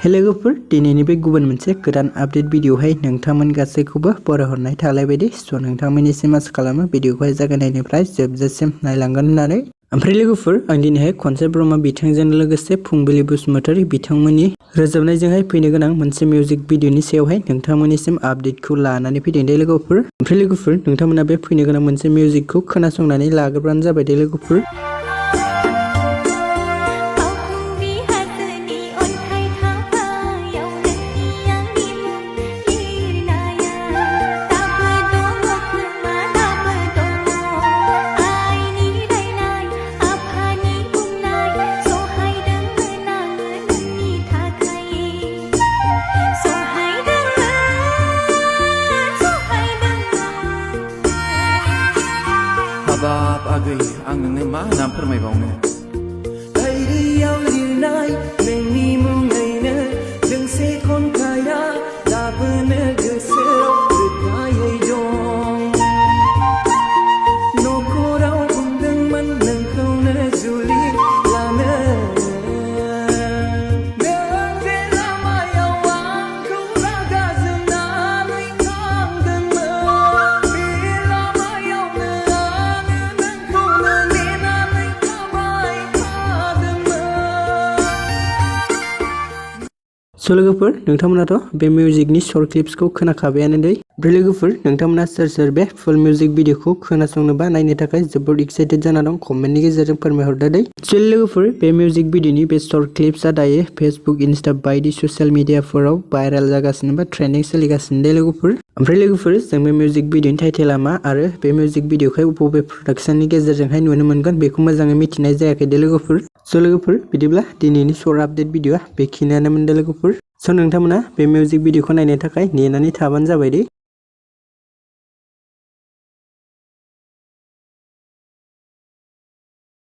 लोगोफोर दिनैनि बे गुबुन मोनसे गोदान आपडेट भिडिअहाय नोंथांमोन गासैखौबो बरायहरनाय थालायबायदि स' नोंथांमोननिसिम आसा खालामो भिडिअखौहाय जागायनायनिफ्राय जोबजासिम नायलांगोन होननानै। ओमफ्राय लोगोफोर आं दिनैहाय खनसाइ ब्रह्मा बिथांजों लोगोसे फुंबिलि बसुमतारी बिथांमोननि रोजाबनायजोंहाय फैनो गोनां मोनसे मिउजिक भिडिअनि सायावहाय नोंथांमोननिसिम आपडेटखौ लानानै फैदों दे लोगोफोर। ओमफ्राय लोगोफोर नोंथांमोना बे फैनो गोनां मोनसे मिउजिकखौ खोनासंनानै लाग्रोबानो जाबाय दे लोगोफोर। हाबाब आगै आं नोंनो मा होनना फोरमायबावनो डायरियाव लिरनाय नोंनि मुङैनो दोंसे खन्थाइया दाबोनो गोसोआव रोखायै दं। नखराव बुंदोंमोन नोंखौनो जुलि लानो स' लोगोफोर नोंथांमोनाथ' बे मिउजिकनि शर्ट क्लिप्सखौ खोनाखाबायानो दै। ओमफ्राय लोगोफोर नोंथांमोना सोर सोर बे फुल मिउजिक भिडिअखौ खोनासंनो बा नायनो थाखाय जोबोद एक्साइटेड जाना दं कमेन्टनि गेजेरजों फोरमायहरदो दै। स' लोगोफोर बे मिउजिक भिडिअनि बे शर्ट क्लिप्सआ दायो फेसबुक इनस्टा बायदि ससियेल मिडियाफोराव भाइरेल जागासिनो बा ट्रेन्डिं सोलिगासिनो दे लोगोफोर। ओमफ्राय लोगोफोर जों बे मिउजिक भिडिअनि टाइटेला मा आरो बे मिउजिक भिडिअखौ बबे प्रडाक्शननि गेजेरजोंहाय नुनो मोनगोन बेखौ मोजाङै मिथिनाय जायाखै दे लोगोफोर। स' लोगोफोर बिदिब्ला दिनैनि शर्ट आपडेट भिडिअआ बेखिनियानोमोन दे लोगोफोर। स' नोंथांमोना बे मिउजिक भिडिअखौ नायनो थाखाय नेनानै थाबानो जाबाय दे।